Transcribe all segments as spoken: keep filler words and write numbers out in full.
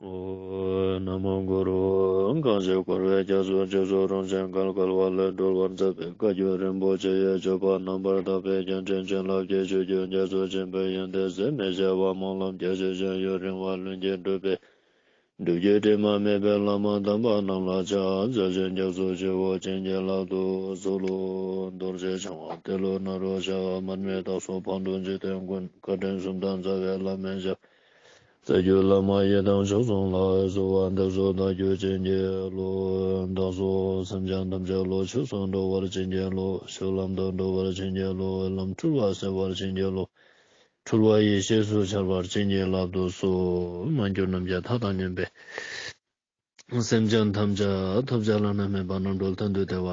ཨོ། ན་མོ་གུ་རུ། གང་ཞིག་འཁོར་བའི་རྒྱ་མཚོ་འཇིགས་སུ་རུང་ཞིང་བརྒལ་དཀའ་བ་ལས་སྒྲོལ་བར་མཛད་པའི་བཀའ་བརྒྱུད་རིན་པོ་ཆེ་ཡི་སྤྱོད་པ་རྣམ་པར་དག་པའི་རྒྱན་ཅན་བྱིན་རླབས་ཀྱི་ཆུ་རྒྱུན་རྒྱ་མཚོ་ཆེན་པོའི་ཡོན་ཏན་ཟད་མི་ཤེས་པ་སྨོན་ལམ་རྒྱ་ཆེ་ཞིང་ཡུན་རིང་བ་ལྷུན་གྱིས་གྲུབ་པའི་སྒྲུབ་བརྒྱུད་དྲི་མ་མེད་པའི་བླ་མ་དམ་པ་རྣམས་ལ་ཕྱག་འཚལ་ཞིང་སྐྱབས་སུ་མཆིའོ། བྱིན་གྱིས་བརླབ་ཏུ་གསོལ་ལོ། རྡོ་རྗེ་འཆང་དབང་ཏེ་ལོ་ནཱ་རོ་ཞབས། མར་མི་དྭགས་སོགས་ཕག་གྲུ་འཇིག་རྟེན་མགོན། བཀའ་དྲིན་གསུམ་ལྡན་རྩ་བའི་བླ་མའི་ཞབས། རྩ་བརྒྱུད་བླ་མ་ཡི་དམ་མཆོག་གསུམ་ལ། གསོལ་བ་འདེབས་སོ་བདག་རྒྱུད་བྱིན་གྱིས་རློབས། བདག་སོགས་སེམས་ཅན་ཐམས་ཅད་བློ་ཆོས་སུ་འགྲོ་བར་བྱིན་གྱིས་རློབས། ཆོས་ལམ་དུ་འགྲོ་བར་བྱིན་གྱིས་རློབས། ལམ་འཁྲུལ་བ་སེལ་བར་བྱིན་གྱིས་རློབས། འཁྲུལ་བ་ཡེ་ཤེས་སུ་འཆར་བར་བྱིན་གྱིས་བརླབ་ཏུ་གསོལ། མ་གྱུར་ནམ་མཁའི་མཐའ་དང་མཉམ་པའི་སེམས་ཅན་ཐམས་ཅད་ཐོབ་བྱ་བླ་ན་མེད་པ་རྣམ་གྲོལ་མཐར་ཐུག་བདེ་བ་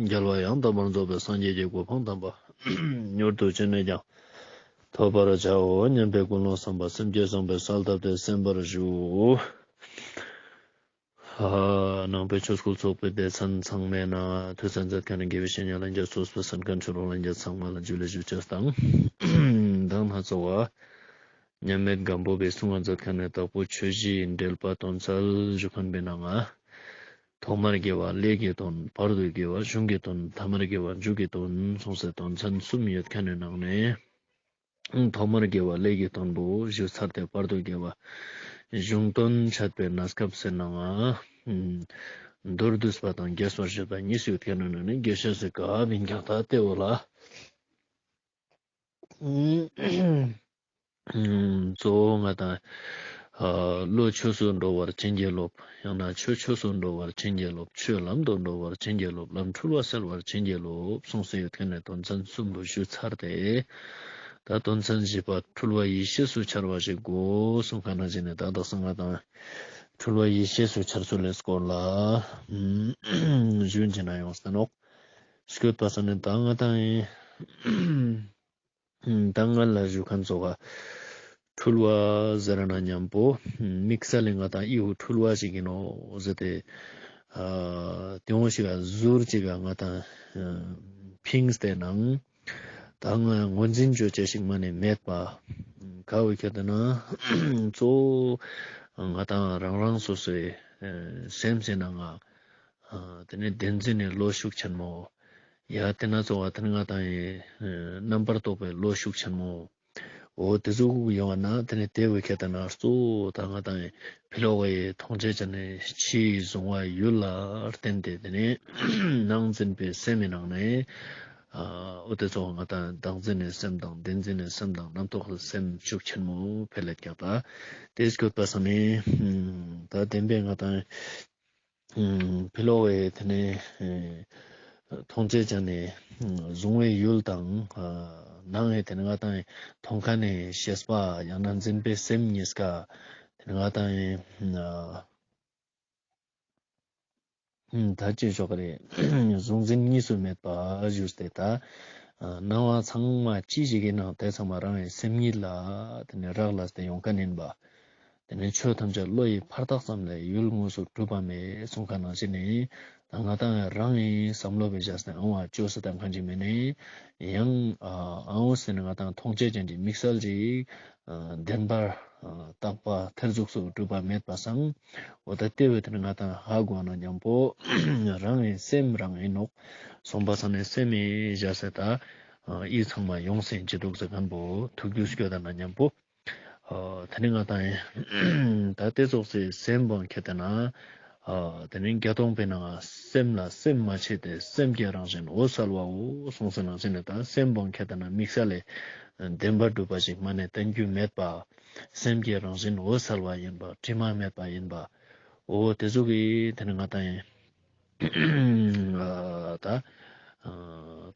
རྒྱལ་བ་ཡང་དག་པར་རྫོགས་པའི་སངས་རྒྱས་ཀྱི་གོ་འཕང་དམ་པ་མྱུར་དུ་ཅི་ནས་ཀྱང་ཐོབ་པར་བྱའོ་སྙམ་པའི་ཀུན་སློང་བསམ་པ་སེམས་བསྐྱེད་བཟང་པོས་གསལ་བཏབ་སྟེ་གསན་པར་ཞུ། ནང་པའི་ཆོས་སྐུལ་ཚོགས་པའི་སྡེ་ཚན་ཚང་མའི་ནང་ཐོས་བསམ་མཛད་མཁན་དགེ་བའི་བཤེས་གཉེན་ལྷན་རྒྱས་ཚོགས་པའི་གསན་མཁན་ཆོས་གྲོགས་ལྷན་རྒྱས་ཚང་མ་ལ་ཇུ་ལེ་ཞུ་ཅེས་དང་། མདང་ན་ཚོགས་པ་མཉམ་མེད་སྒམ་པོ་པའི་གསུང་ང་མཛད་མཁན་ནི་དྭགས་པོ་ཆོས་བཞིའི་འགྲེལ་པ་དོན་གསལ་ཞུ་མཁན་པའི་ནང་ང་། ཐོག་མར་དགེ་བ་ཀླད་ཀྱི་དོན། བར་དུ་དགེ་བ་གཞུང་གི་དོན། ཐ་མར་དགེ་བ་མཇུག་གི་དོན་གསུངས་སའི་དོན་ཚན་གསུམ་ཡོད་མཁན་ནི་ནང་ནས། ཐོག་མར་དགེ་བ་ཀླད་ཀྱི་དོན་པོ་ཞུ་ཚར་ཏེ་བར་དུ་དགེ་བ་གཞུང་དོན་འཆད་པའི་གནས་སྐབས་སུ་ནང་ང་མདོར་བསྡུས་པ་དང་རྒྱས་པར་བཤད་པ་གཉིས་སུ་ཡོད་མཁན་ནི་ནང་ནས་རྒྱས་བཤད་སུ་ག་བིན་ཀྱང་ད་ལྟེ་འོ་ལ། གཙོ་བོ་ང་དང་བློ་ཆོས་སུ་འགྲོ་བར་བྱིན་གྱིས་རློབས། ཡང་ན་ཆོས་ཆོས་སུ་འགྲོ་བར་བྱིན་གྱིས་རློབས། ཆོས་ལམ་དུ་འགྲོ་བར་བྱིན་གྱིས་རློབས། ལམ་འཁྲུལ་བ་སེལ་བར་བྱིན་གྱིས་རློབས་གསུངས་སེ་ཡོད་མཁན་ནི་དོན་ཚན་གསུམ་པོ་ཞུ་ཚར་ཏེ། ད་དོན་ཚན་བཞི་པ་འཁྲུལ་བ་ཡེ་ཤེས་སུ་འཆར་བ་ཞིག་དགོས་གསུངས་མཁན་ནང་བཞིན་ནི་ད་དག་ས་ང་དང་འཁྲུལ་བ་ཡེ་ཤེས་སུ་འཆར་ཚུལ་ལས་སྐོར་ལ་ཞུ་ཅེས་ན་ཡོང་ས་ནོག། སྐྱོད་པ་ས་ནི་ད་ང་དང་ཡིན། ད་ང་ལ་ཞུ་མཁན་ཚོགས་པ་འཁྲུལ་བ་ཟེར་ན་མཉམ་པོ་དམིགས་བསལ་ལས་ང་དང་ཨི་བོ་འཁྲུལ་བ་ཞིག་ཡིན་ནོག་ཟེར་ཏེ། ཨ་དེ་འོ་ཞིག་ག་ཟུར་ཅིག་ག་ང་དང་ཕིངས་ཏེ་ནང་ད་ང་ངོས་འཛིན་བཅོ་ཅེས་ཞིག་མ་ནེ་མེད་པ། ག་བོ་ཁྱད་ན་གཙོ་བོ་ང་དང་རང་རང་སོ་སོའི་སེམས་སི་ནང་ང་དེ་ནས་བདེན་འཛིན་ནི་བློ་ཤུགས་ཆེན་མོ། ཡ་དེ་ན་ཚོགས་པ་དེ་ནི་ང་དང་ཡི་རྣམ་པར་རྟོག་པའི་བློ་ཤུགས་ཆེན་མོ། འོ་དེ་ཟུག་ཡོང་བ་ན་དེ་ནི་དེ་བོ་ཁྱད་ན་གཙོ་བོ་ད་ང་དང་ཡི་ཕི་ལོག་གི་མཐོང་ཆོས་ཅན་ནི་ཕྱིའི་གཟུང་བ་ཡུལ་ལ་བརྟེན་ཏེ་དེ་ནི་ནང་འཛིན་པའི་སེམས་མི་ནང་ནས། འོ་དེ་ཚོགས་ང་དང་བདག་འཛིན་ནི་སེམས་དང་བདེན་འཛིན་ནི་སེམས་དང་རྣམ་རྟོག་སེམས་ཤུགས་ཆེན་མོ་འཕེལ་ལེད་ཀྱག་ད། དེ་སྐྱོད་པ་སང་ནི། ད་བདེན་པའི་ང་དང་ཕི་ལོག་གི་དེ་ནས་མཐོང་ཆོས་ཅན་ནི་གཟུང་བའི་ཡུལ་དང་ནང་གི་དེ་ནས་ང་དང་མཐོང་མཁན་ནི་ཤེས་པ་ཡང་ན་འཛིན་པའི་སེམས་གཉིས་ཀ་དེ་ནས་ང་དང་ད་ཅི་ཞོག་གི་རེད། གཟུང་འཛིན་གཉིས་སུ་མེད་པ་ཞུས་ཏེ་ད་སྣང་བ་ཚང་མ་ཅི་ཞིག་ཡིན་ནའང་དེ་ཚང་མ་རང་གི་སེམས་ཉིད་ལ་དེ་ནས་རག་ལས་ཏེ་ཡོང་མཁན་ཡིན་པ། དེ་ནས་ཆོས་ཐམས་ཅད་བློ་ཡི་ཕར་བཏགས་ཙམ་ལས་ཡུལ་དངོས་སུ་གྲུབ་པ་མེད་གསུངས་མཁན་ནང་བཞིན་ནི། ད་ང་དང་རང་གི་བསམ་བློ་བེ་བཞག་སྟེ་ཨང་བ་བཅོས་སུ་བཏང་མཁན་ཅིག་མེད་ནི། ཡང་ཨང་བ་ཟེར་ནི་ང་དང་མཐོང་ཆོས་ཅན་གྱི་དམིགས་བསལ་གྱི་བདེན་པར་བཏགས་པ་ཐེར་ཟུག་སུ་གྲུབ་པ་མེད་པ་སང་། འོ་ད་དེ་བས་དེ་ནི་ང་དང་ཧ་གོ་ན་མཉམ་པོ་རང་གི་སེམས་རང་ཡིན་ནོག་གསུངས་པ་སང་ནི་སེམས་མི་བཞག་སྟེ་ད་ཨི་ཚང་མ་ཡོང་སེ་ཅི་འདུག་ཟེར་མཁན་པོ་ཐུགས་རྒྱུས་སྐྱོད་ད་ན་མཉམ་པོ། ཨ་དེ་ནི་ང་དང་ཡིན། ད་དེ་ཙོགས་སི་སེམས་བོ་ཁྱད་དེ་ན། ཨ་དེ་ནི་བརྒྱད་སྟོང་པའི་ནང་སེམས་ལ་སེམས་མ་མཆིས་ཏེ། སེམས་ཀྱི་རང་བཞིན་འོད་གསལ་བའོ་གསུངས་སེ་ནང་བཞིན་ནི་ད་སེམས་བོ་ཁྱད་དེ་ན་དམིགས་བསལ་ལས་བདེན་པར་གྲུབ་པ་ཞིག་མ་ནེ་བསྟན་རྒྱུ་མེད་པ། སེམས་ཀྱི་རང་བཞིན་འོད་གསལ་བ་ཡིན་པ། དྲི་མ་མེད་པ་ཡིན་པ། འོ་དེ་ཙོགས་སི་དེ་ནི་ང་དང་ཡིན། ཨ་ད་ཨ་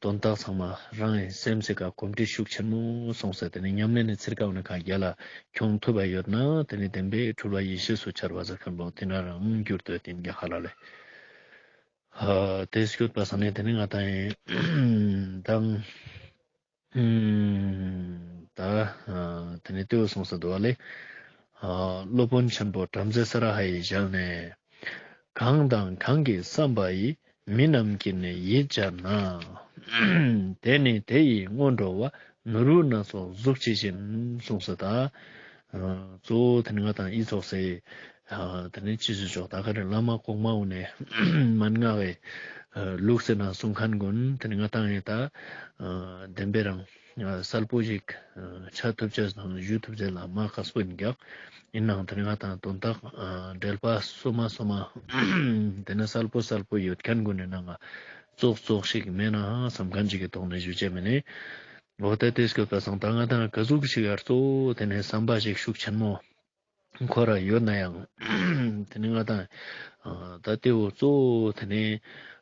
དོན་དག་ཚང་མ་རང་གི་སེམས་སི་ཀ་གོམས་འདྲིས་ཤུགས་ཆེན་མོ་སོང་སྟེ་དེ་ནི་ཉམས་ལེན་ནི་ཚིར་ཀ་བོ་ནི་ཁ་རྒྱལ་ལ་ཁྱོང་ཐུབ་པ་ཡོད་ན་དེ་ནི་བདེན་པའི་འཁྲུལ་བ་ཡེ་ཤེས་སུ་འཆར་བ་ཟེར་མཁན་པོ་དེ་ན་རང་འགྱུར་དོ་དེ་ནི་རྒྱ་ཧ་ལ་ལེ། ཨ་དེ་སྐྱོད་པ་སང་ནི་དེ་ནི་ང་དང་ཡིན་དང་། ད་དེ་ནི་ལྟེ་བ་གསུངས་སུ་འདུག་པ་ལས། སློབ་དཔོན་ཆེན་པོ་བྲམ་ཟེ་ས་ར་ཧ་ཡི་ཞལ་ནས། གང་དང་གང་གིས་བསམ་པ་ཡི། མི་རྣམས་ཀྱིས་ནི་ཡིད་བྱ་ན། དེ་ནི་དེ་ཡི་སྔོན་འགྲོ་བ། ནོར་བུ་སྣ་ཚོགས་གཟུགས་ཇི་བཞིན། གསུངས་སུ་ད། གཙོ་བོ་དེ་ནི་ང་དང་ཨི་ཙོགས་སི། ཨ་དེ་ནེ་ཅི་ཞིག་ཅོག་ད་ག་རེ་བླ་མ་གོང་མ་བོ་ནེ་མན་ངག་གི་ལུགས་སི་ནང་གསུང་ཁན་གུན་དེ་ནེ་ང་དང་ཡེ་ད་བདེན་པའི་རང་གསལ་པོ་ཞིག་ཆ་ཐུབ་ཅེས་དང་ཞུ་ཐུབ་ཅེས་ལ་མ་ཁག་པོ་ཨིན་ཀྱག། ཨིན་ནའང་དེ་ནེ་ང་དང་དོན་དག་འགྲེལ་པ་སོ་མ་སོ་མ་དེ་ནེ་གསལ་པོ་གསལ་པོ་ཡོད་ཁན་གུན་ནི་ནང་ང་ཙོགས་ཙོགས་ཤིག་མེད་ན་སམ་ཁན་ཅིག་གི་ཐོག་ནེ་ཞུ་ཅེས་མེད་ནེ། འོ་ད་དེ་སྐྱོད་པ་སང་ད་ང་དང་ག་ཟུག་ཞིག་ཡར་གཙོ་བོ་དེ་ནེ་བསམ་པ་ཞིག་ཤུགས་ཆེན་མོ་ཁོ་ར་ཡོད་ན་ཡང་དེ་ནེ་ང་དང་ད་དེ་བོ་གཙོ་བོ་དེ་ནེ་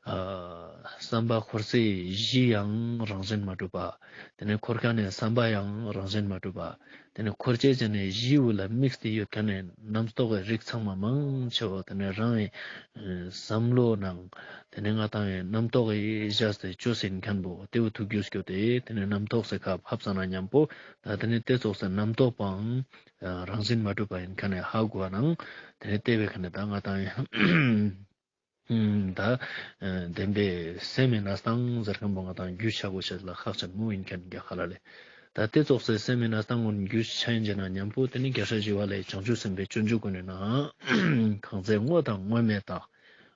བསམ་པ་འཁོར་སའི་གཞི་ཡང་རང་བཞིན་མ་གྲུབ་པ། དེ་ནེ་འཁོར་ཁན་ནི་བསམ་པ་ཡང་རང་བཞིན་མ་གྲུབ་པ། དེ་ནེ་འཁོར་ཅེས་ཅན་ནི་གཞི་བོ་ལ་དམིགས་ཏེ་ཡོད་ཁན་ནི་རྣམ་རྟོག་གི་རིགས་ཚང་མ་མང་ཆེ་བོ་དེ་ནེ་རང་གི་བསམ་བློ་ནང་དེ་ནེ་ང་དང་གི་རྣམ་རྟོག་གི་བཞག་སྟེ་ཅོས་ཨིན་ཁན་བོ་དེ་བོ་ཐུག་རྒྱུ་སྐྱོད་དེ་དེ་ནེ་རྣམ་རྟོག་སི་ཁ་ཕབ་ས་ན་ཉམ་པོ་ད་དེ་ནེ་དེ་ཙོགས་སི་རྣམ་རྟོག་པའང་རང་བཞིན་མ་གྲུབ་པ་ཨིན་ཁན་ནི་ཧ་གོ་བ་ནང་དེ་ནེ་དེ་བོའི་ཁ་ནེ་ད་ང་དང་ད་བདེན་པའི་སེམས་མི་གནས་སྟངས་ཟེར་ཁན་བོ་ང་དང་རྒྱུས་ཆ་གོས་ཤེས་ལ་ཁག་ཆེན་མོ་ཨིན་ཁན་རྒྱ་ཁ་ལ་ལེ། ད་དེ་ཙོགས་སི་སེམས་མི་གནས་སྟངས་གུན་རྒྱུས་ཆ་ཨིན་ཟེར་ན་ཉམ་པོ་དེ་ནེ་རྒྱལ་སྲས་ཞི་བ་ལྷའི་བྱང་ཆུབ་སེམས་དཔའི་སྤྱོད་འཇུག་གུན་ནི་ནང་གང་ཚེ་དངོས་དང་དངོས་མེད་དག།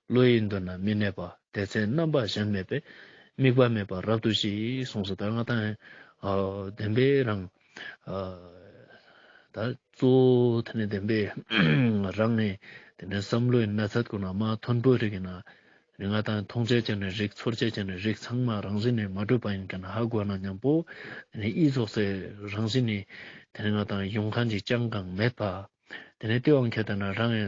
བློ་ཡི་མདུན་ན་མི་གནས་པ། དེ་ཚེ་རྣམ་པ་གཞན་མེད་པས། དམིགས་པ་མེད་པར་རབ་ཏུ་ཞི། གསུངས་སོ། ད་ང་དང་ཨ་བདེན་པའི་རང་ཨ་ད་གཙོ་བོ་དེ་ནེ་བདེན་པའི་རང་ངི་དེ་ནེ་བསམ་བློའི་གནས་ཚད་གུན་ན་མ་མཐོན་པོའི་རིགས་ཨིན་ན། དེ་ནེ་ང་དང་མཐོང་ཅེས་ཅན་ནི་རིགས་ཚོར་ཅེས་ཅན་ནི་རིགས་ཚང་མ་རང་བཞིན་ནེ་མ་གྲུབ་པ་ཨིན་ཁན་ཧ་གོ་ན་ཉམ་པོ་དེ་ནེ་ཨི་ཙོགས་སི་རང་བཞིན་ནེ་དེ་ནེ་ང་དང་ཡོང་ཁན་ཅིག་ཅང་གང་མེད་པ། དེ་ནེ་དེ་བོའང་ཁྱེར་ཏེ་ན་རང་གི་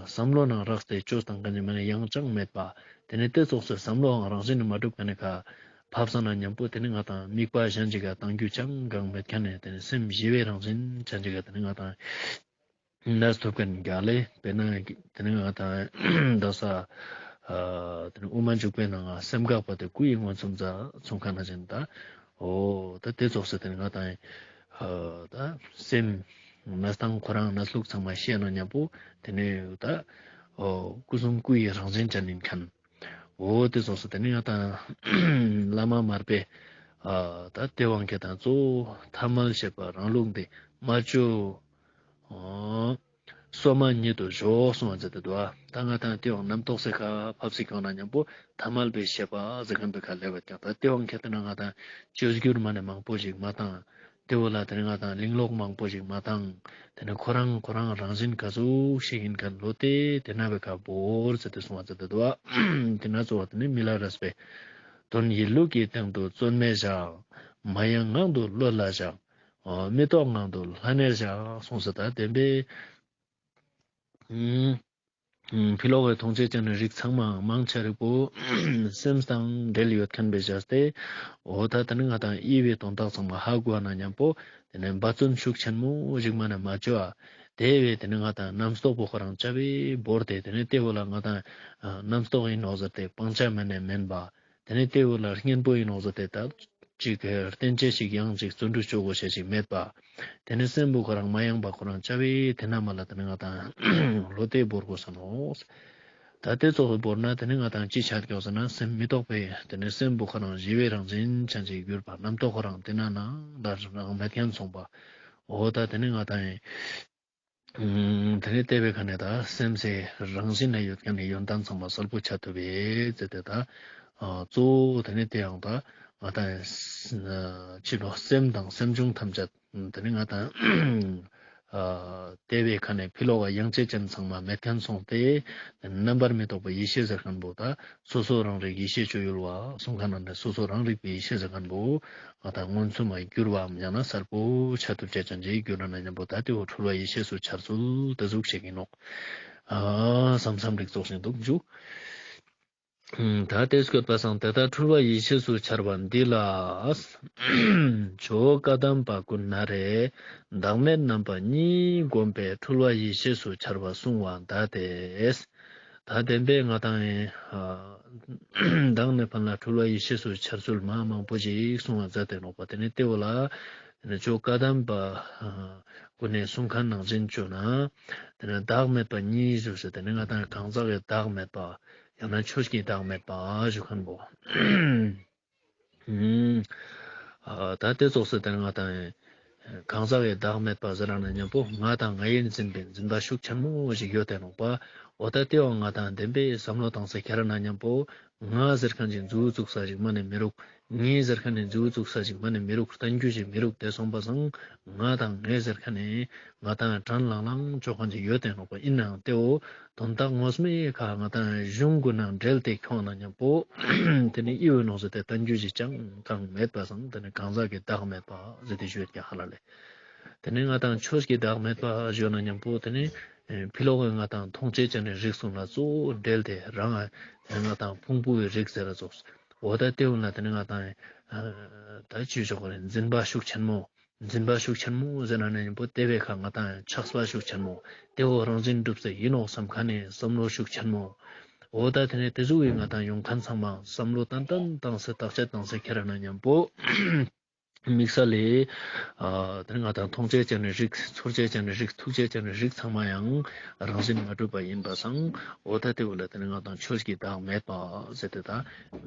བསམ་བློ་ནང་རགས་ཏེ་ཅོས་ཏང་ཁན་ནི་མ་ནེ་ཡང་ཅང་མེད་པ། དེ་ནེ་དེ་ཙོགས་སི་བསམ་བློའང་རང་བཞིན་ནེ་མ་གྲུབ་ཁན་ནི་ཁ་ཕབ་ས་ན་ཉམ་པོ་དེ་ནེ་ང་དང་དམིགས་པ་གཞན་ཅིག་ག་ཏང་རྒྱུ་ཅང་གང་མེད་ཁན་ནི་དེ་ནེ་སེམས་ཞི་བའི་རང་བཞིན་ཅན་ཅིག་ག་དེ་ནེ་ང་དང་གནས་ཐུབ་ཁན་རྒྱ་ལེ། དཔེར་ན་དེ་ནེ་ང་དང་ད་ས་ཨ་དེ་ནེ་དབུ་མ་འཇུག་པའི་ནང་ང་སེམས་འགག་པ་དེ་སྐུ་ཡི་མངོན་སུམ་མཛའ་གསུང་ཁན་ནང་བཞིན་ད། འོ་ད་དེ་ཙོགས་སི་དེ་ནེ་ང་དང་ཨ་ད་སེམས་གནས་སྟངས་ཁོ་རང་གནས་ལུགས་ཚང་མ་ཤེས་ན་ཉམ་པོ་དེ་ནེ་ད་འོ་སྐུ་གསུང་སྐུ་ཡི་རང་བཞིན་ཅན་ཨིན་ཁན། འོ་དེ་ཙོགས་སི་དེ་ནེ་ང་དང་བླ་མ་མར་པས་ཨ་ད་དེ་བོའང་ཁྱེར་ཏེ་ན་གཙོ་བོ་ཐ་མལ་ཤེས་པ་རང་ལུགས་འདི་མ་བཅོས། འོ། སོ་མ་ཉིད་དུ་ཞོག་གསུངས་པ་མཛད་དེ་འདུག་པ། ད་ང་དང་དེ་བོའང་རྣམ་རྟོག་སི་ཁ་ཕབ་སྟེ་ཁོང་ན་ཉམ་པོ་ཐ་མལ་པའི་ཤེས་པ་ཟེར་ཁན་པོའི་ཁ་ལེབ་བ་ཀྱང་ད་དེ་བོའང་ཁྱེར་ཏེ་ན་ང་དང་བཅོས་བསྒྱུར་མ་ནེ་མང་པོ་ཞིག་མ་ཏང་། དེ་བོ་ལ་དེ་ནེ་ང་དང་ལིང་ལོག་མང་པོ་ཞིག་མ་ཏང་། དེ་ནེ་ཁོ་རང་ཁོ་རང་རང་བཞིན་ག་ཟུག་ཞིག་ཨིན་ཁན་ལོ་དེ་དེ་ན་བའི་ཁ་བོར་ཟེར་ཏེ་གསུངས་པ་མཛད་དེ་འདུག་པ། དེ་ན་གཙོ་བོ་དེ་ནེ་མི་ལ་རས་པས། དོན་ཡིད་ལུགས་ཀྱི་སྟེང་དུ་རྩོལ་མེད་བཞག། མ་ཡེངས་ངང་དུ་བློ་ལ་བཞག། མི་རྟོག་ངང་དུ་ལྷན་ནེར་བཞག་གསུངས་སོ། ད་བདེན་པའི་ཕི་ལོག་གི་མཐོང་ཅེས་ཅན་ནི་རིགས་ཚང་མ་མང་ཆེ་རིགས་པོ་སེམས་དང་འབྲེལ་ཡོད་ཁན་པའི་བཞག་སྟེ། འོ་ད་དེ་ནེ་ང་དང་ཨི་བའི་དོན་དག་ཚང་མ་ཧ་གོ་ན་ཉམ་པོ་དེ་ནེ་འབད་བརྩོན་ཤུགས་ཆེན་མོ་ཞིག་མ་ནེ་མ་ཅོ་ཨ། དེ་བས་དེ་ནེ་ང་དང་རྣམ་རྟོག་པོ་ཁོ་རང་ཅ་བའི་བོར་ཏེ་དེ་ནེ་དེ་བོ་ལ་ང་དང་རྣམ་རྟོག་ཨིན་ནོག་ཟེར་ཏེ་སྤང་བྱ་མ་ནེ་མེན་པ། དེ་ནེ་དེ་བོ་ལ་གཉེན་པོ་ཨིན་ནོག་ཟེར་ཏེ་ད་ཅིག་གི་བསྟན་བཅོས་ཤིག་ཡང་ཅིག་བརྩོན་འགྲུས་ཅོ་གོས་ཤེས་ཤིག་མེད་པ། དེ་ནེ་སེམས་པོ་ཁོ་རང་མ་ཡེངས་པ་ཁོ་རང་ཅ་བའི་དེ་ན་མ་ལ་དེ་ནེ་ང་དང་ལོ་དེ་བོར་གོས་ས་ནོག། ད་དེ་ཙོགས་སི་བོར་ན་དེ་ནེ་ང་དང་ཅི་ཆ་ཀྱོག་ཟེར་ན་སེམས་མི་རྟོག་པའི་དེ་ནེ་སེམས་པོ་ཁོ་རང་ཞི་བའི་རང་བཞིན་ཅན་ཅིག་གྱུར་པ། རྣམ་རྟོག་ཁོ་རང་དེ་ན་ན་ལ་རང་མེད་ཁན་སོང་པ། འོ་ད་དེ་ནེ་ང་དང་ཨིན། དེ་ནེ་དེ་བའི་ཁ་ནེ་ད་སེམས་སི་རང་བཞིན་ན་ཡོད་ཁན་ནི་ཡོན་ཏན་ཚང་མ་གསལ་པོ་ཆ་ཐུབ་པས་ཟེར་ཏེ་ད་གཙོ་བོ་དེ་ནེ་དེ་ཡང་ད་ང་དང་ཕི་ལོག་སེམས་དང་སེམས་བྱུང་ཐམས་ཅད་དེ་ནེ་ང་དང་དེ་བའི་ཁ་ནེ་ཕི་ལོག་ག་ཡང་ཅིག་ཅན་ཚང་མ་མེད་ཁན་སོང་སྟེ་རྣམ་པར་མི་རྟོག་པའི་ཡེ་ཤེས་ཟེར་ཁན་བོ་ད་སོ་སོ་རང་རིག་ཡེ་ཤེས་སྤྱོད་ཡུལ་བ་གསུང་ཁན་ནང་ནེ་སོ་སོ་རང་རིག་པའི་ཡེ་ཤེས་ཟེར་ཁན་བོ་ང་དང་མངོན་སུམ་མ་གྱུར་བའམ་ཡང་ན་གསལ་པོ་ཆ་ཐུབ་ཅེས་ཅན་ཅིག་གྱུར་ན་ན་ཉམ་པོ་ད་དེ་བོ་འཁྲུལ་བ་ཡེ་ཤེས་སུ་འཆར་ཚུལ་དེ་ཟུག་ཞིག་ཨིན་ནོག། ཨ་བསམ་བསམ་རིག་ཙོགས་ཤིག་འདུག་འཇུ། ད་དེ་སྐྱོད་པ་སང་དེ་ལྟར་འཁྲུལ་བ་ཡེ་ཤེས་སུ་འཆར་བ་འདི་ལ་ཇོ་བོ་བཀའ་གདམས་པ་ཀུན་ན་རེ་བདག་མེད་རྣམ་པ་གཉིས་བསྒོམས་པས་འཁྲུལ་བ་ཡེ་ཤེས་སུ་འཆར་བ་གསུང་བ་འདི་སྟེ། ད་བདེན་པའི་ང་དང་ཨ་མདང་ནེ་ཕན་ལ་འཁྲུལ་བ་ཡེ་ཤེས་སུ་འཆར་ཚུལ་མ་མང་པོ་ཞིག་གསུང་བ་མཛད་དེ་ནོག་པ། དེ་ནེ་དེ་བོ་ལ་དེ་ནེ་ཇོ་བོ་བཀའ་གདམས་པ་ཀུན་ནེ་གསུང་ཁན་ནང་བཞིན་ཅོས་ན་དེ་ནེ་བདག་མེད་པ་གཉིས་ཞུ་ཟེར་དེ་ནེ་ང་དང་གང་ཟག་གི་བདག་མེད་པ་ཡང་ན་ཆོས་ཀྱི་བདག་མེད་པ་ཞུ་ཁན་བོ། ཨ་ད་དེ་ཙོགས་སི་དེ་ནེ་ང་དང་ གང་ཟག་གི་བདག་མེད་པ་ཟེར་ན་མཉམ་པོ་ང་དང་ང་ཡིར་འཛིན་པའི་འཛིན་པ་ཤུགས་ཆེན་མོ་ཞིག་ཡོད་དེ་ནོག་པ། འོ་ད་དེའང་ང་དང་བདེན་པའི་བསམ་བློ་བཏང་ས་ཁྱེར་ན་མཉམ་པོ་ང་ཟེར་མཁན་ཞིག་མཛུབ་བཙུགས་ས་ཞིག་མ་ནེ་མི་རུག། ངའི་ཟེར་མཁན་ནི་མཛུབ་བཙུགས་ས་ཞིག་མ་ནེ་མི་རུག། བསྟན་རྒྱུ་ཞིག་མི་རུག། དེ་སོང་པ་སང་ང་དང་ངའི་ཟེར་མཁན་ནི་ང་དང་དྲན་ལང་ལང་ཆོག་མཁན་ཞིག་ཡོད་དེ་ནོག་པ། ཡིན་ནའང་དེའོ་དོན་དག་ངོ་མའི་ཁ་ང་དང་གཞུང་གུན་ནང་འབྲེལ་ཏེ་ཁྱོང་ན་མཉམ་པོ་དེ་ནི་ཨི་བོ་ནོག་ཟེར་ཏེ་བསྟན་རྒྱུ་ཞིག་ཅང་གང་མེད་པ་སང་དེ་ནི་གང་ཟག་གི་བདག་མེད་པ་ཟེར་ཏེ་ཞུ་ཡོད་ཀྱག་ཧ་ལ་ལེ། དེ་ནི་ང་དང་ཆོས་ཀྱི་བདག་མེད་པ་ཞུ་ན་མཉམ་པོ་དེ་ནི་ཕི་ལོག་གི་ང་དང་མཐོང་ཆོས་ཅན་ནི་རིགས་གསུམ་ལ་གཙོ་བོ་འབྲེལ་ཏེ་རང་ང་དང་ཕུང་པོའི་རིགས་ཟེར་ར་ཙོགས། འོ་ད་དེ་བོ་ན་དེ་ནི་ང་དང་ད་ཅི་ཞོག་རེ་འཛིན་པ་ཤུགས་ཆེན་མོ། འཛིན་པ་ཤུགས་ཆེན་མོ་ཟེར་ན་ནི་མཉམ་པོ་དེ་བོའི་ཁ་ང་དང་ཆགས་པ་ཤུགས་ཆེན་མོ། དེ་བོ་རང་བཞིན་གྲུབ་ས་ཡིན་ནོག་བསམ་མཁན་ནི་བསམ་བློ་ཤུགས་ཆེན་མོ། འོ་ད་དེ་ནི་དེ་ཟུག་གི་ང་དང་ཡོང་མཁན་ཚང་མ་བསམ་བློ་ཏན་ཏན་བཏང་ས་བརྟག་དཔྱད་བཏང་ས་ཁྱེར་ན་མཉམ་པོ། དམིགས་བསལ་ལས། ཨ་དེ་ནི་ང་དང་མཐོང་ཆོས་ཅན་ནི་རིགས། ཚོར་ཆོས་ཅན་ནི་རིགས། ཐུག་ཆོས་ཅན་ནི་རིགས་ཚང་མ་ཡང་རང་བཞིན་མ་གྲུབ་པ་ཡིན་པ་སང་། འོ་ད་དེ་བོ་ལ་དེ་ནི་ང་དང་ཆོས་ཀྱི་བདག་མེད་པ་ཟེར་ཏེ་ད།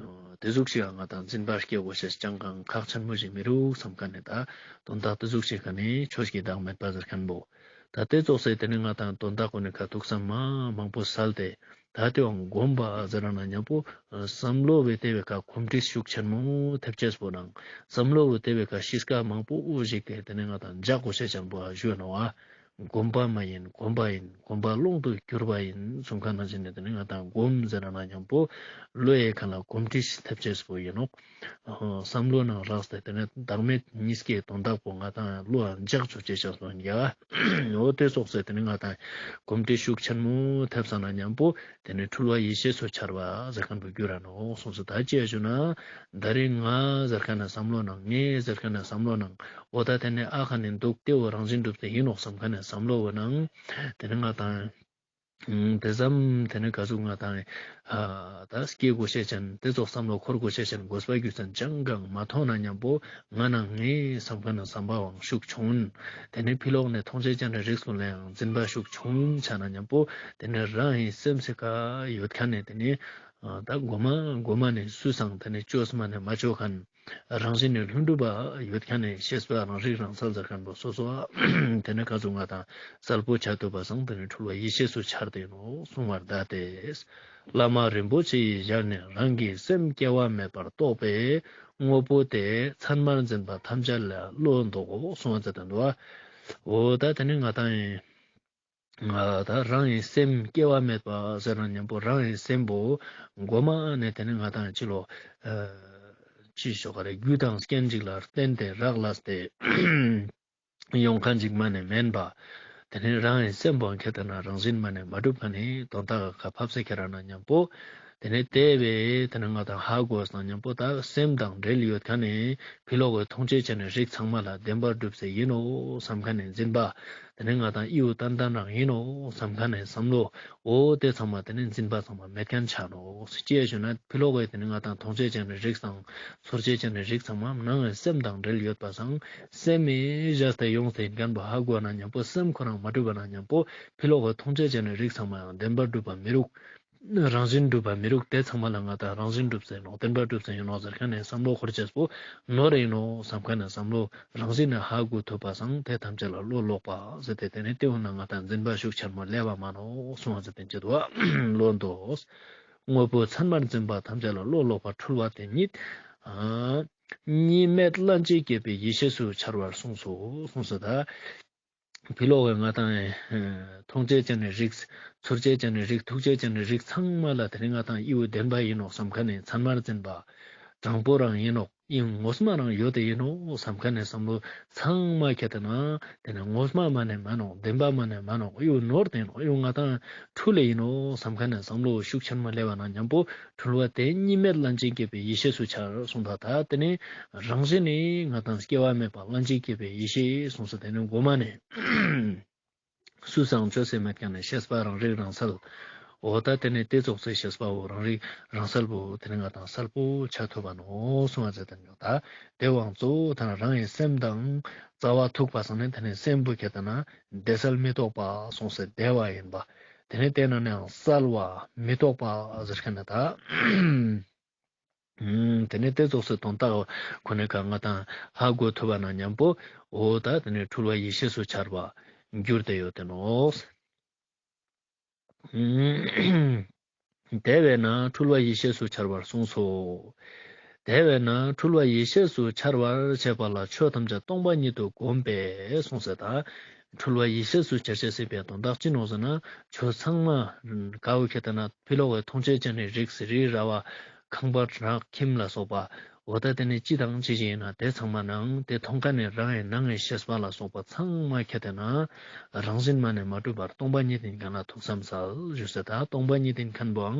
དེ་ཟུག་ཞིག་ང་དང་འཛིན་པ་སྐྱེ་དགོས་ཤེས་ཅང་གང་ཁག་ཆེན་མོ་ཞིག་མི་རུག་བསམ་མཁན་ནི་ད། དོན་དག་དེ་ཟུག་ཞིག་ག་ནི་ཆོས་ཀྱི་བདག་མེད་པ་ཟེར་མཁན་བོ། ད་དེ་ཙོགས་སེ་དེ་ནི་ང་དང་དོན་དག་གུན་ནི་ཁ་ཐུག་ས་མ་མང་པོ་སལ་ཏེ། ད་དེའང་སྒོམ་པ་ཟེར་ན་མཉམ་པོ་བསམ་བློ་བོ་དེ་བོའི་ཁ་གོམས་འདྲིས་ཤུགས་ཆེན་མོ་ཐེབས་ཅེས་པོ་ནང་བསམ་བློ་བོ་དེ་བོའི་ཁ་གཤིས་ཀ་མང་པོ་ཞིག་གི་དེ་ནི་ང་དང་འཇགས་དགོས་ཤེས་ཅན་པོ་ཞུ་ནོག་པ། སྒོམ་པ་མ་ཡིན་སྒོམ་པ་ཡིན། སྒོམ་པ་ཀློང་དུ་གྱུར་པ་ཡིན་གསུངས་མཁན་ནང་བཞིན་ནི་དེ་ནི་ང་དང་སྒོམ་ཟེར་ན་མཉམ་པོ་བློ་ཡི་ཁ་ལ་གོམས་འདྲིས་ཐེབས་ཅེས་པོ་ཡིན་ནོག། བསམ་བློ་ནང་རགས་ཏེ་དེ་ནི་བདག་མེད་གཉིས་ཀའི་དོན་དག་པོ་ང་དང་བློ་འཇགས་ཆོག་ཅེས་ཤིག་སོང་ཡ། འོ་དེ་ཙོགས་སེ་དེ་ནི་ང་དང་གོམས་འདྲིས་ཤུགས་ཆེན་མོ་ཐེབས་ས་ན་མཉམ་པོ་དེ་ནི་འཁྲུལ་བ་ཡེ་ཤེས་སུ་འཆར་བ་ཟེར་མཁན་པོ་འགྱུར་ར་ནོག་གསུངས་སོ། ད་ཅི་ཞུ་ན་ད་རེས་ང་ཟེར་མཁན་ནི་བསམ་བློ་ནང་ངའི་ཟེར་མཁན་ནི་བསམ་བློ་ནང་འོ་ད་དེ་ནི་ཨ་ཁ་ནི་འདུག། དེ་བོ་རང་བཞིན་གྲུབ་སྟེ་ཡིན་ནོག་བསམ་མཁན་ནི་བསམ་བློ་བོ་ནང་དེ་ནི་ང་དང་དེ་ཙམ་དེ་ནི་ག་ཟུག་ང་དང་ད་སྐྱེ་དགོས་ཤེས་ཅན་དེ་ཙོགས་བསམ་བློ་འཁོར་དགོས་ཤེས་ཅན་དགོས་པ་རྒྱུ་མཚན་ཅང་གང་མ་མཐོང་ན་མཉམ་པོ་ང་ནང་ངའི་བསམ་མཁན་ནི་བསམ་པའང་ཤུགས་ཆུང་། དེ་ནི་ཕི་ལོག་ནས་མཐོང་ཆོས་ཅན་ནི་རིགས་སུ་ལའང་འཛིན་པ་ཤུགས་ཆུང་ཆ་ན་མཉམ་པོ་དེ་ནི་རང་ཡི་སེམས་སི་ཀ་ཡོད་མཁན་ནི་དེ་ནི་ད་མགོ་མ་མགོ་མ་ནས་སུས་སང་དེ་ནི་བཅོས་མ་ནས་མ་བཅོས་མཁན། རང་བཞིན་ནི་ལྷུན་གྲུབ་པ་ཡོད་མཁན་ནི་ཤེས་པ་རང་རིག་རང་གསལ་ཟེར་མཁན་པོ་སོ་སོ་དེ་ནི་ག་ཟུག་ང་དང་གསལ་པོ་ཆ་ཐུབ་པ་སང་དེ་ནི་འཁྲུལ་བ་ཡེ་ཤེས་སུ་འཆར་ཏེ་ནོག་གསུང་བར་གདའ་སྟེ། བླ་མ་རིན་པོ་ཆེ་ཡི་ཞལ་ནས་རང་གི་སེམས་སྐྱེ་བ་མེད་པར་རྟོགས་པའི་དངོས་པོ་དེ་མཚན་མར་འཛིན་པ་ཐམས་ཅད་ལ་བློ་འདོགས་གསུང་བ་མཛད་དེ་འདུག་པ། འོ་ད་དེ་ནི་ང་དང་ཡིན། ང་ད་རང་ཡི་སེམས་སྐྱེ་བ་མེད་པ་ཟེར་ན་མཉམ་པོ་རང་ཡི་སེམས་པོ་མགོ་མ་ནས་དེ་ནི་ང་དང་ཅི་ལོ། ཅི་ཞོག་ག་རེ་རྒྱུ་དང་རྐྱེན་ཅིག་ལ་བརྟེན་ཏེ་རག་ལས་ཏེ་ཡོང་མཁན་ཅིག་མ་ནས་མེན་པ། དེ་ནི་རང་ཡི་སེམས་པོ་ཁྱེད་ལྟ་ན་རང་བཞིན་མ་ནས་མ་གྲུབ་མཁན་ནི་དོན་དག་ག་ཕབ་སེ་ཁྱེར་ན་མཉམ་པོ། དེ་ནས་དེ་བས་དེ་ནས་ང་དང་ཧ་གོ་སང་མཉམ་པོ་ད་སེམས་དང་འབྲེལ་ཡོད་མཁན་ནི་ཕི་ལོག་གི་མཐོང་ཆོས་ཅན་ནི་རིགས་ཚང་མ་ལ་བདེན་པར་གྲུབ་སེ་ཡིན་ནོག་བསམ་མཁན་ནི་འཛིན་པ། དེ་ནས་ང་དང་ཨི་བོ་ཏན་ཏན་རང་ཡིན་ནོག་བསམ་མཁན་ནི་བསམ་བློ། འོ་དེ་ཚང་མ་དེ་ནས་འཛིན་པ་ཚང་མ་མེད་མཁན་ཆ་ནོག། ཅི་ཞུ་ན་ཕི་ལོག་གི་དེ་ནས་ང་དང་མཐོང་ཆོས་ཅན་ནི་རིགས་དང་ཚོར་ཆོས་ཅན་ནི་རིགས་ཚང་མ་ནང་གི་སེམས་དང་འབྲེལ་ཡོད་པ་སང་སེམས་མི་བཞག་སྟེ་ཡོང་སྟེ་ཡིན་མཁན་པོ་ཧ་གོ་ན་མཉམ་པོ་སེམས་ཁོ་རང་མ་གྲུབ་པ་ན་མཉམ་པོ་ཕི་ལོག་གི་མཐོང་ཆོས་ཅན་ནི་རིགས་ཚང་མ་ཡང་བདེན་པར་གྲུབ་པ་མི་རུག། རང་བཞིན་གྲུབ་པ་མི་རུག། དེ་ཚང་མ་ལ་ང་དང་རང་བཞིན་གྲུབ་སེ་ཡིན་ནོག། བདེན་པར་གྲུབ་སེ་ཡིན་ནོག་ཟེར་མཁན་ནི་བསམ་བློ་འཁོར་ཅེས་པོ་ནོར་ཡིན་ནོག་བསམ་མཁན་ནི་བསམ་བློ་རང་བཞིན་ནི་ཧ་གོ་ཐུབ་པ་སང་དེ་ཐམས་ཅད་ལ་བློ་ལོག་པ་ཟེར་ཏེ་དེ་ནས་དེ་འོ་ན་ང་དང་འཛིན་པ་ཤུགས་ཆེན་མོ་སླེབས་པ་མ་ནོག་གསུང་བ་ཟེར་ཏེ་འཇུག་པ་བློ་འདོགས། དངོས་པོ་མཚན་མར་འཛིན་པ་ཐམས་ཅད་ལ་བློ་ལོག་པ་འཁྲུལ་བ་དེ་ཉིད་གཉིས་མེད་སླན་ཅིང་སྐྱེས་པའི་ཡེ་ཤེས་སུ་འཆར་བར་གསུངས་སོ་གསུངས་སོ། ད་ཕི་ལོག་གི་ང་དང་མཐོང་ཆོས་ཅན་ནི་རིགས། ཚོར་ཆོས་ཅན་ནི་རིགས། ཐུག་ཆོས་ཅན་ནི་རིགས་ཚང་མ་ལ་དེ་ནི་ང་དང་ཨི་བོ་བདེན་པ་ཡིན་ནོག་བསམ་མཁན་ནི་མཚན་མར་འཛིན་པ། དྲང་པོ་རང་ཡིན་ནོག། ཨི་ངོ་མ་རང་ཡོད་དེ་ཡིན་ནོག་བསམ་མཁན་ནི་བསམ་བློ་ཚང་མ་ཁྱེད་ལྟ་ན་དེ་ནི་ངོ་མ་མ་ནས་མ་ནོག། བདེན་པ་མ་ནས་མ་ནོག། ཨི་བོ་ནོར་དེ་ནོག། ཨི་བོ་ང་དང་འཁྲུལ་ལེ་ཡིན་ནོག་བསམ་མཁན་ནི་བསམ་བློ་ཤུགས་ཆེན་མོ་སླེབས་པ་ན་མཉམ་པོ་འཁྲུལ་བ་དེ་གཉིས་མེད་སླན་ཅིང་སྐྱེས་པའི་ཡེ་ཤེས་སུ་འཆར་གསུངས་པ། ད་དེ་ནི་རང་བཞིན་ནི་ང་དང་སྐྱེ་བ་མེད་པ་སླན་ཅིང་སྐྱེས་པའི་ཡེ་ཤེས་གསུངས་སོ། དེ་ནི་མགོ་མ་ནས་སུས་སང་བཅོས་སེ་མེད་མཁན་ནི་ཤེས་པ་རང་རིག་རང་གསལ། འོ་ད་དེ་ནི་དེ་ཙོགས་སེ་ཤེས་པ་བོ་རང་རིག་རང་གསལ་བོ་དེ་ནི་ང་དང་གསལ་པོ་ཆ་ཐུབ་པ་ནོག་གསུང་བ་མཛད་དེ་འཇུག། ད་དེ་བོའང་གཙོ་བོ་ད་རང་ཡི་སེམས་དང་རྩ་བ་ཐུག་པ་སང་ནི་དེ་ནི་སེམས་པོ་ཁྱེད་ལྟ་ན་བདེ་གསལ་མི་རྟོག་པ་གསུངས་སེ་བདེ་བ་ཡིན་པ། དེ་ནི་དེ་ན་ནའང་གསལ་བ་མི་རྟོག་པ་ཟེར་མཁན་ནི་ད་ ཨུམ། དེ་ནས་དེ་ཙོགས་སི་དོན་དག་ཁོ་ནའི་ཀ་ང་དང་ཧ་གོ་ཐུབ་པ་ན་མཉམ་པོ་འོ་ད་དེ་ནས་འཁྲུལ་བ་ཡེ་ཤེས་སུ་འཆར་བར་འགྱུར་ཏེ་ཡོད་དེ་ནོག། དེ་བས་ན་འཁྲུལ་བ་ཡེ་ཤེས་སུ་འཆར་བར་གསུངས་སོ། དེ་བས་ན་འཁྲུལ་བ་ཡེ་ཤེས་སུ་འཆར་བར་བྱེད་པ་ལ་ཆོས་ཐམས་ཅད་སྟོང་པ་ཉིད་དུ་བསྒོམས་པས་གསུངས་ཟེར་ད། འཁྲུལ་བ་ཡེ་ཤེས་སུ་འཆར་བྱེད་ཟེར་བའི་དོན་དག་ཅི་ནོག་ཟེར་ན། ཆོས་ཚང་མ་ག་བོ་ཁྱེར་ཏེ་ན་ཕི་ལོག་གི་མཐོང་ཆོས་ཅན་ནི་རིགས་རི་ར་བ་ཁང་པ་བྲག་ཁྱིམ་ལ་སོགས་པ། འོ་ད་དེ་ནི་ཅི་དང་ཅི་ཞིག་ཡིན་ན་དེ་ཚང་མ་ནང་དེ་མཐོང་མཁན་ནི་རང་ངི་ནང་ངི་ཤེས་པ་ལ་སོགས་པ་ཚང་མ་ཁྱེར་ཏེ་ན་རང་བཞིན་མ་ནས་མ་གྲུབ་པར་སྟོང་པ་ཉིད་ཡིན་མཁན་ལ་ཐུགས་བསམ་སལ་ཞུ་ཟེར་ད། སྟོང་པ་ཉིད་ཡིན་མཁན་པོའང་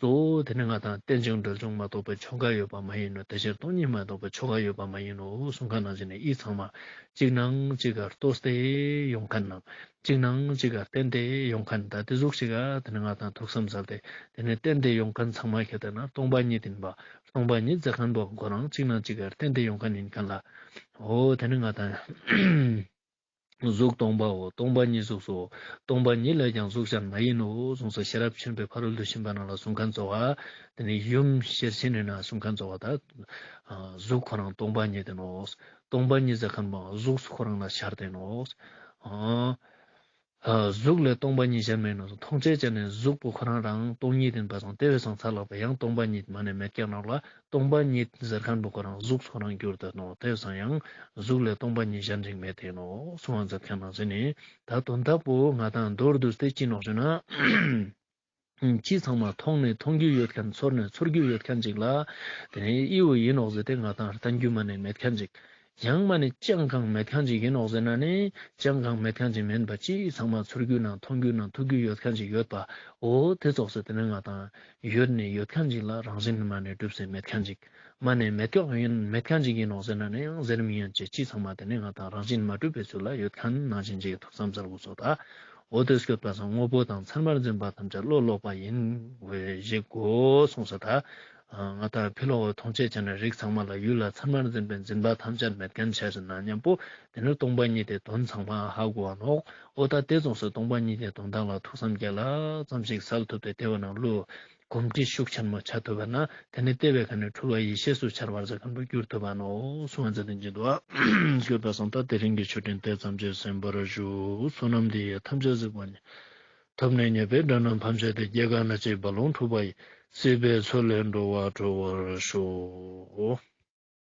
གཙོ་བོ་དེ་ནི་ང་དང་རྟེན་འབྱུང་འབྲེལ་འབྱུང་མ་གཏོགས་པའི་ཆོས་འགའ་ཡོད་པ་མ་ཡིན་ནོ། དེ་ཕྱིར་སྟོང་ཉིད་མ་གཏོགས་པའི་ཆོས་འགའ་ཡོད་པ་མ་ཡིན་ནོ་གསུངས་མཁན་ནང་བཞིན་ནི་ཨི་ཚང་མ་གཅིག་ནང་གཅིག་ག་ལྟོས་ཏེ་ཡོང་མཁན་ནང་གཅིག་ནང་གཅིག་ག་བརྟེན་ཏེ་ཡོང་མཁན། ད་དེ་ཟུག་ཅིག་ག་དེ་ནི་ང་དང་ཐུགས་བསམ་སལ་ཏེ་དེ་ནི་བརྟེན་ཏེ་ཡོང་མཁན་ཚང་མ་ཁྱེར་ཏེ་ན་སྟོང་པ་ཉིད་ཡིན་པ། སྟོང་པ་ཉིད་ཟེར་མཁན་པོ་ཁོ་རང་གཅིག་ནང་གཅིག་ག་བརྟེན་ཏེ་ཡོང་མཁན་ཡིན་མཁན་ལ། འོ་དེ་ནི་ང་དང་གཟུགས་སྟོང་པའོ། སྟོང་པ་ཉིད་གཟུགས་སོ། སྟོང་པ་ཉིད་ལས་ཀྱང་གཟུགས་གཞན་མ་ཡིན་ནོ་གསུངས་སོ། ཤེས་རབ་ཆེན་པོའི་ཕ་རོལ་ཏུ་ཕྱིན་པ་ནང་ལ་གསུངས་མཁན་ཙོགས་པ། དེ་ནི་ཡུམ་ཤེར་ཕྱིན་ནི་ནང་གསུངས་མཁན་ཙོགས་པ་ད། གཟུགས་ཁོ་རང་སྟོང་པ་ཉིད་ཡིན་ནོ། སྟོང་པ་ཉིད་ཟེར་མཁན་པོ་གཟུགས་ཁོ་རང་ལ་འཆར་ཏེ་ནོ། གཟུགས་ལས་སྟོང་པ་ཉིད་གཞན་མེད་ནོ། མཐོང་ཆོས་ཅན་ནི་གཟུགས་པོ་ཁོ་རང་རང་སྟོང་ཉིད་ཡིན་པ་སང་དེ་བས་སང་ཚ་ལག་པ་ཡང་སྟོང་པ་ཉིད་མ་ནས་མེད་ཀྱག་ནོག་ལ། སྟོང་པ་ཉིད་ཟེར་མཁན་པོ་ཁོ་རང་གཟུགས་ཁོ་རང་གྱུར་ཏེ་ནོ། དེ་བས་སང་ཡང་གཟུགས་ལས་སྟོང་པ་ཉིད་གཞན་ཅིག་མེད་དེ་ནོ་གསུངས་པ་མཛད་མཁན་ནང་བཞིན་ནི། ད་དོན་དག་པོ་ང་དང་མདོར་བསྡུས་ཏེ་ཅི་ནོག་ཞུ་ན། ཅི་ཚང་མ་མཐོང་ནས་མཐོང་རྒྱུ་ཡོད་མཁན། ཚོར་ནས་ཚོར་རྒྱུ་ཡོད་མཁན་ཅིག་ལ། དེ་ནས་ཨི་བོ་ཡིན་ནོག་ཟེར་ཏེ་ང་དང་བསྟན་རྒྱུ་མ་ནས་མེད་མཁན་ཅིག། ཡང་མ་ནས་ཅང་གང་མེད་མཁན་ཅིག་ཡིན་ནོག་ཟེར་ན་ནི། ཅང་གང་མེད་མཁན་ཅིག་མིན་པ། ཅི་ཚང་མ་ཚོར་རྒྱུ་ནང་མཐོང་རྒྱུ་ནང་ཐུག་རྒྱུ་ཡོད་མཁན་ཅིག་ཡོད་པ། འོ་དེ་ཙོགས་སེ་དེ་ནས་ང་དང་ཡོད་ནས་ཡོད་མཁན་ཅིག་ལ་རང་བཞིན་མ་ནས་གྲུབ་སེ་མེད་མཁན་ཅིག། མ་ནས་མེད་ཀྱང་ཡིན་མེད་མཁན་ཅིག་ཡིན་ནོག་ཟེར་ན་ནི་ཡང་ཟེར་མི་ཡོང་ཅེས། ཅི་ཚང་མ་དེ་ནས་ང་དང་རང་བཞིན་མ་གྲུབ་པའི་ཚུལ་ལ་ཡོད་མཁན་ནང་བཞིན་ཅིག་ཐུགས་བསམ་སལ་དགོས་སོ་ད། འོ་དེ་སྐྱོད་པ་སང་དངོས་པོ་དང་མཚན་མར་འཛིན་པ་ཐམས་ཅད་བློ་ལོག་པ་ཡིན་ཞེས་གོ་གསུངས་སོ་ད། ང་དང་ཕི་ལོག་གི་མཐོང་ཆོས་ཅན་ནི་རིགས་ཚང་མ་ལ་ཡུལ་ལ་མཚན་མར་འཛིན་པའི་འཛིན་པ་ཐམས་ཅད་མེད་མཁན་ཆ་ཟེར་ན་མཉམ་པོ་དེ་ནི་སྟོང་པ་ཉིད་དེ་དོན་ཚང་མ་ཧ་གོ་བ་ནོག། འོ་ད་དེ་ཙོགས་སེ་སྟོང་པ་ཉིད་དེ་དོན་དག་ལ་ཐུགས་བསམ་རྒྱ་ལ་ཙམ་ཞིག་སལ་ཐུབ་སྟེ་དེ་བ་ན་བློ་གོམས་འདྲིས་ཤུགས་ཆེན་མོ་ཆ་ཐུབ་པ་ན། དེ་ནི་དེ་བས་ཁ་ནས་འཁྲུལ་བ་ཡེ་ཤེས་སུ་འཆར་བར་ཟེར་མཁན་པོ་གྱུར་ཐུབ་པ་ནོ་གསུངས་པ་མཛད་དེ་འཇིན་དུ་བ། སྐྱོད་པ་སང་ད་དེ་རིང་གི་ཆོས་འབྲེལ་དེ་ཙམ་གྱིས་ཟིན་པར་ཞུ། བསོད་ནམས་འདི་ཡིས་ཐམས་ཅད་གཟིགས་པ་ཉིད། ཐོབ་ནས་ཉེས་པའི་དགྲ་རྣམས་ཕམ་བྱས་ཏེ། སྐྱེ་རྒ་ན་འཆིའི་རྦ་ཀློང་འཁྲུགས་པ་ཡི། སྲིད་པའི་མཚོ་ལས་འགྲོ་བ་སྒྲོལ་བར་ཤོག།